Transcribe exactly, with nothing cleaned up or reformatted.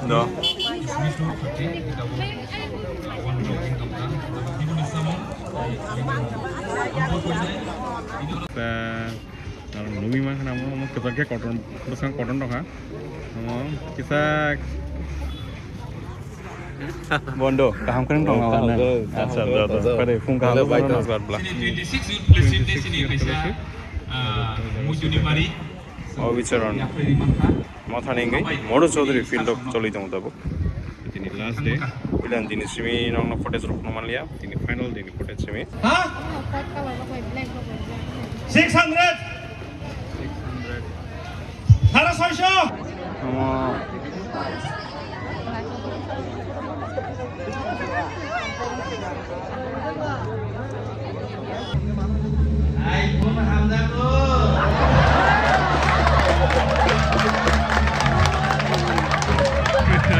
Do. Sa, nami ma khana mo, mo kisa ke cotton, bwsang cotton rok ha. Mo kisa bondo, kaham khe wng tong. Kaham khe, kaham khe. Acha, do, do. Pare phung kaham khe bai tong. Twenty-six youth player team ni sini kaisa, ah, Mujuni Mari. Obicharan. Mothani wngwi Modu Chaudhary field o choli tongo tabuk. Tini last day. Bilan tini simi nokno footage rok phunuk manliya. Tini final day ni footage simi. Ha? Six hundred. Sara soisho. Omo.